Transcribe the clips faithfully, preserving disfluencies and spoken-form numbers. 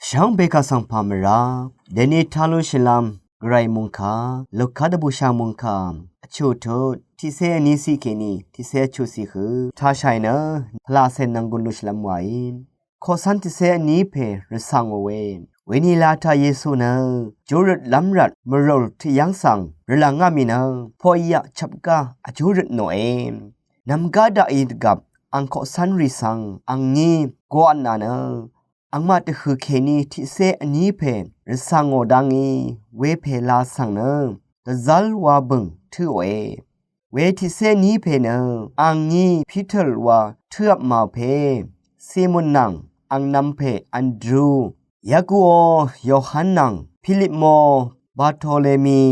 Shvngbe kaq svng pà mvrá deni talú shvlvm Gvray mungkà, Luka dvbùshà mungkà, vchù tut tiqcé vní ciq kèní tiqcé vchù ciq hø tashàì nø pvlacè nvng gùn lú shvlvm wàí. Koqcv́n tiqcé vní pè rvcv̀ngò we. Weni lata Yesu nø júrøt lv́mrvt mvrùl tiqyv́ng svng rvlv̀ngá mì nø poqyaq chvpgá vjúrøt nòe. Nv̀mgá daqì dvgvp ang koqcv́nrì svng angní goqvtnà nø angmaq dvhø̀ kèní tiqcé vní pè rvcv̀ngò dá ngí wepè la svng nø dvzv́l wa bø̀ng tǿòe. We tiqcé vní pè nø angní Piter wa tǿvpmà pè Simun nvng angnv̄m pè Andru, Yakuò Yohan nvng Pilipmo, Bartolemi,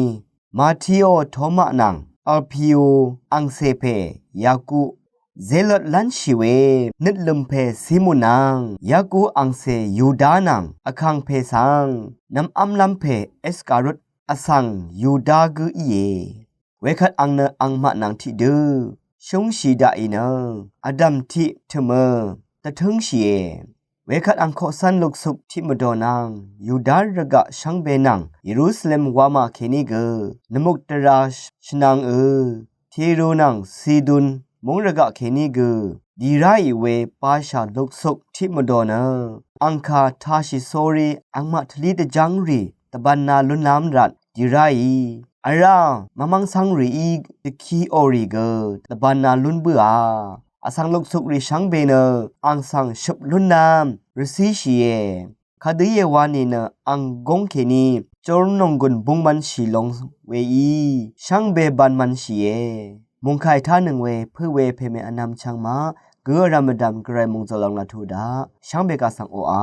Matiò Toma nvng Alpiu angcè pè Yaku, Zelot lv́nshì we nøtlø̀m pè Simun nvng Yaku angcè Yuda nvng vkàngpè svng nvmv́mlv́m pè Iskariot vsvng Yuda gǿ íe. Wekvt ang nø angmaq nvng tiqdø shúngshì daqì nø vdv̀m tiq tø̀mø dvtǿngshìe. Wekvt ang koqcv́n luksuk tiq mvdò nvng Yuda rvgaq shvngbe nvng Yerusalem wamà kèní gø nvmukdvrā shvnvngø Tiru nvng Sidun múng rvgaq kèní gø dì ráì we bashà luksuk tiq mvdò nø angkà tashì sórí angmaq tvlí dvjv́ngrì dvbānā lúnlv́m rvt dì ráì vrá mvmv́ng cv́ngrìí dvkiò rì gø dvbānā lún bǿà. Vsvng luksukrì shvngbe nø ang svng shøp lúnlv́m rvcíshìe. Kadø íe wa nìnø ang góng kèní jórnònggùn búng mv̄nshì long weí shvngbe ban mv̄nshìe. Mòngkàì tánøng we pǿ we pèmè vnv̄m chv̄ng maq gø vrv̀m vdv̀m Gvray mòngzø̀l ang laq tuq daq shvngbe kaq svng oqà.